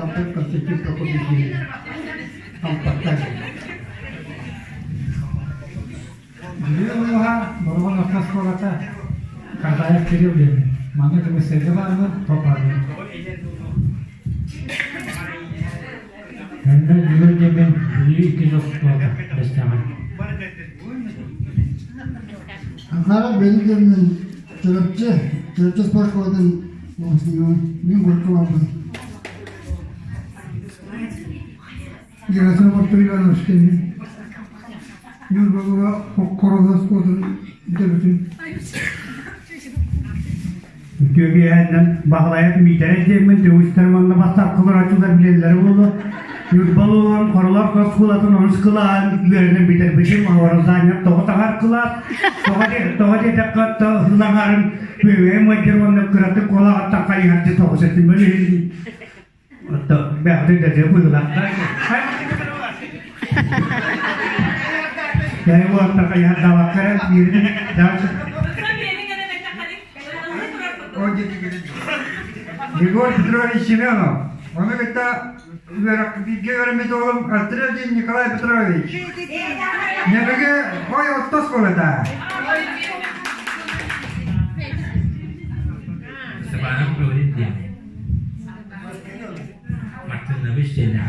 Харлампов Константин Прокопьевич Ампаттан. Бүлүү улууһа Бороҕон орто оскуолата Кардаев Кирилл диэн. Манна көмүскэлгэ баарбын, топ баарбын. Мэннэ Дьулур диэммин Бүлүү иккис оскуолата бэстэҕэ. Анхара бэйи диэммин Чурапчы, Чурапчы спорт школатын выпускнигын мин курукка барбын. Герасимов Артур Иванович диэммин Ньурбалыга Хоро оскуолатын бүтэрбитим. Үтүө киэһэннэн Баһылайап Миитэрэй диэммин төгүстэр уонна бастакы олорооччулар билэллэрэ буолуо. Ньурба улууһун Хоролор оскуолатын онус кылааһын үөрэнэн бүтэрбитим. Образованием тоҕо таҥар кылаас, тоҕо тоҕо диэтэххэ ыллаҥарын бүөбэйим ыалдьар уонна кыратык куолаҕыттан хайыһарчы тоҕус этим. Бэҕдин да дьэ быһыылаахтар. Кэһи уотта хайыһардаабакка эрэ биирин дальше. Егор Петрович Семенов. Ону кытта үөрэх бииргэ үөрэммит уолум Альтревдин Николай Петрович. Небеге ой оттос буолата. Степанов Гаврил диэн. Мартынович диэн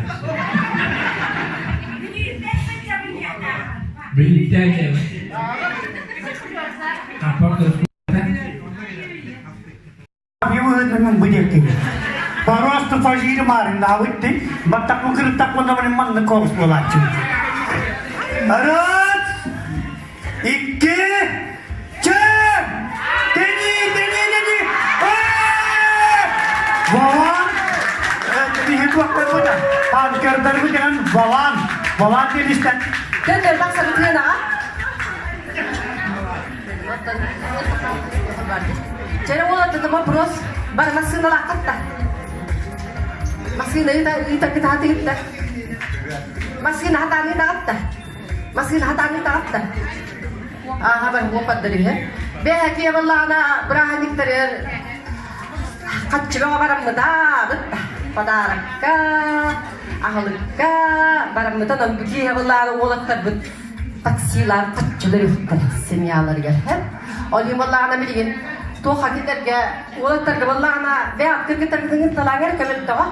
Билиитэ Просто фажири маарыннаабытты, баттакмы кырыттакмы да маннык коҕус буолааччы. Раз, икки, Чэ! Тэни, тэни, тэни! Валан! Биһи туохтарбыта? Танкердарбыт деген Валан. Валан диэн истэн. Төннөр тахсабытыан аҕа. Чэрэ уолаттан вопрос бар массыыналааххатта. Массыына ыыта кытаатыгытта. Массыына хатааны таҕатта. Массыына хатааны таҕатта. Ааһа бар уоппаттар үһү. Бэһэкиэ буоллаҕына бырааһынньыктарыгар хаччыга бараммытаабыт подарокка, аһылыкка бараммытан он киэһэ буоллаҕына уолаттарбыт таксилаан хаччылар үһүттэр семьяларыгар һэ. Ол иһин буоллаҕына билигин туох кинилэргэ уолаттарга буоллаҕына бэйэ кыргыттаргытын талааҥар көмөлтөҕө.